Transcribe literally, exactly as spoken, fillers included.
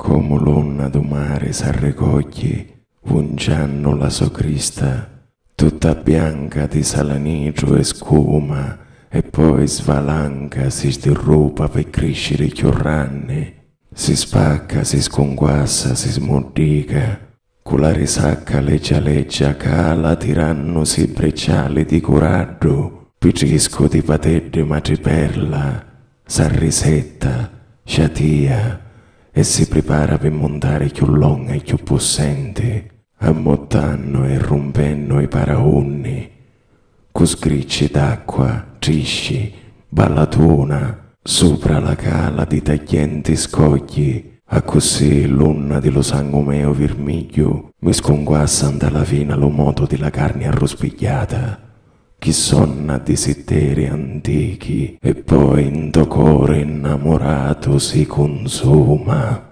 comu l'unna du mari s'arricogghji vunciannu la so crista, tutta bianca di salanitru e scuma, e poi svalanca, si sdirrupa pi crisciri cchiù ranni, si spacca, si scunquassa, si smuddica, cu la risacca leggia leggia cala tirannusi bricciali di curaddu, pitriscu di pateddi matriperla, s'arrisetta, sciatia e si pripara pi muntari cchiù longa e cchiù pussenti, ammuttannu e rumpennu i paraunni, cu sgricci d'acqua, trisci, ballatuna, supra la cala di tagghienti scogghi, accussì l'unna di lu sangu meu virmigghiu mi scunquassa nta la vina lu motu di la carni arruspigghiata, chi sonna di sitteri antichi e poi nto cori nnamuratu si cunsuma.